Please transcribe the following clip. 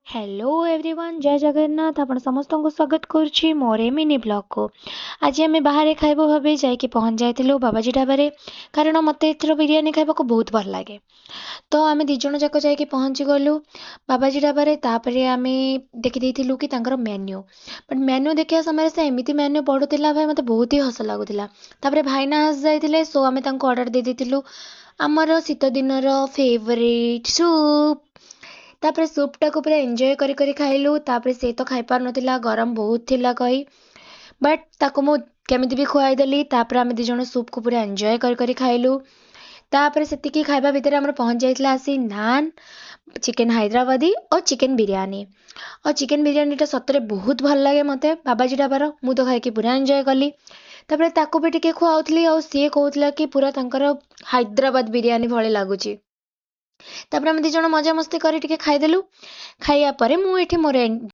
Hello everyone, ଜୟ ଜଗନ୍ନାଥ। ଆପଣ ସମସ୍ତଙ୍କୁ ସ୍ୱାଗତ କରୁଛି ମୋର ଏ ମିନି ବ୍ଲଗ୍କୁ। ଆଜି ଆମେ ବାହାରେ ଖାଇବୁ ଭାବି ଯାଇକି ପହଞ୍ଚି ଯାଇଥିଲୁ ବାବାଜୀ ଢାବାରେ, କାରଣ ମୋତେ ଏଥର ବିରିୟାନୀ ଖାଇବାକୁ ବହୁତ ଭଲ ଲାଗେ। ତ ଆମେ ଦୁଇ ଜଣ ଯାକ ଯାଇକି ପହଞ୍ଚିଗଲୁ ବାବାଜୀ ଢାବାରେ। ତାପରେ ଆମେ ଦେଖିଦେଇଥିଲୁ କି ତାଙ୍କର ମେନ୍ୟୁ, ବଟ୍ ମେନ୍ୟୁ ଦେଖିବା ସମୟରେ ସେ ଏମିତି ମେନ୍ୟୁ ପଢ଼ୁଥିଲା ଭାଇ, ମୋତେ ବହୁତ ହି ହସ ଲାଗୁଥିଲା। ତାପରେ ଭାଇନା ଆସି ଯାଇଥିଲେ, ସୋ ଆମେ ତାଙ୍କୁ ଅର୍ଡ଼ର ଦେଇ ଦେଇଥିଲୁ ଆମର ଶୀତ ଦିନର ଫେଭରେଟ୍ ସୁପ୍। ତାପରେ ସୁପ୍ଟାକୁ ପୁରା ଏନ୍ଜୟ କରି କରି ଖାଇଲୁ। ତାପରେ ସେ ତ ଖାଇପାରୁନଥିଲା, ଗରମ ବହୁତ ଥିଲା କହି, ବଟ୍ ତାକୁ ମୁଁ କେମିତି ବି ଖୁଆଇଦେଲି। ତାପରେ ଆମେ ଦୁଇ ଜଣ ସୁପ୍କୁ ପୁରା ଏନ୍ଜୟ କରି କରି ଖାଇଲୁ। ତାପରେ ସେତିକି ଖାଇବା ଭିତରେ ଆମର ପହଞ୍ଚି ଯାଇଥିଲା ଆସି ନାନ୍, ଚିକେନ୍ ହାଇଦ୍ରାବାଦୀ ଓ ଚିକେନ୍ ବିରିୟାନୀ। ଆଉ ଚିକେନ୍ ବିରିୟାନୀଟା ସତରେ ବହୁତ ଭଲ ଲାଗେ ମୋତେ ବାବାଜୀ ଢାବାର। ମୁଁ ତ ଖାଇକି ପୁରା ଏନ୍ଜୟ କଲି। ତାପରେ ତାକୁ ବି ଟିକେ ଖୁଆଉଥିଲି, ଆଉ ସିଏ କହୁଥିଲା କି ପୁରା ତାଙ୍କର ହାଇଦ୍ରାବାଦ ବିରିୟାନୀ ଭଳି ଲାଗୁଛି। ତାପରେ ଆମେ ଦୁଇ ଜଣ ମଜାମସ୍ତି କରି ଟିକେ ଖାଇଦେଲୁ। ଖାଇବା ପରେ ମୁଁ ଏଠି ମୋର